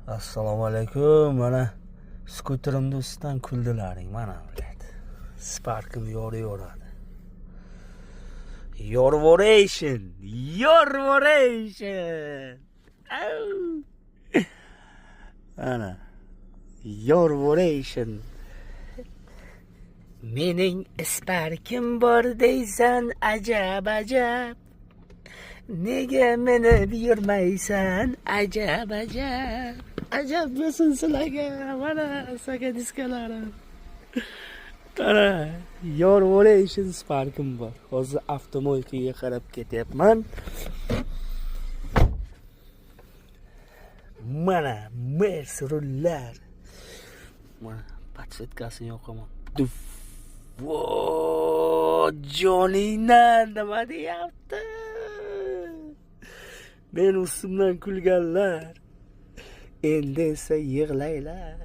Assalomu alaykum. Mana skuterimni ustidan kuldilaring. Mana, блядь. Sparkim yoraveradi. Yorvoration. Yorvoration. Au. Ana. Yorvoration. Mening Sparkim bor deysan, ajab, ajab. Nega minib yurmaysan, ajab, ajab. Ajab bo'lsin sizlarga. Mana saka diskalarim. Mana yorvoration Sparkim bor. Hozir автомойка ga qarab ketyapman. Mana Mers rullar. Mana подсветка sini yoqaman. Duf. Vo, joningdan nima deyapti? Men ustimdan kulganlar. Endi esa yig'laylar.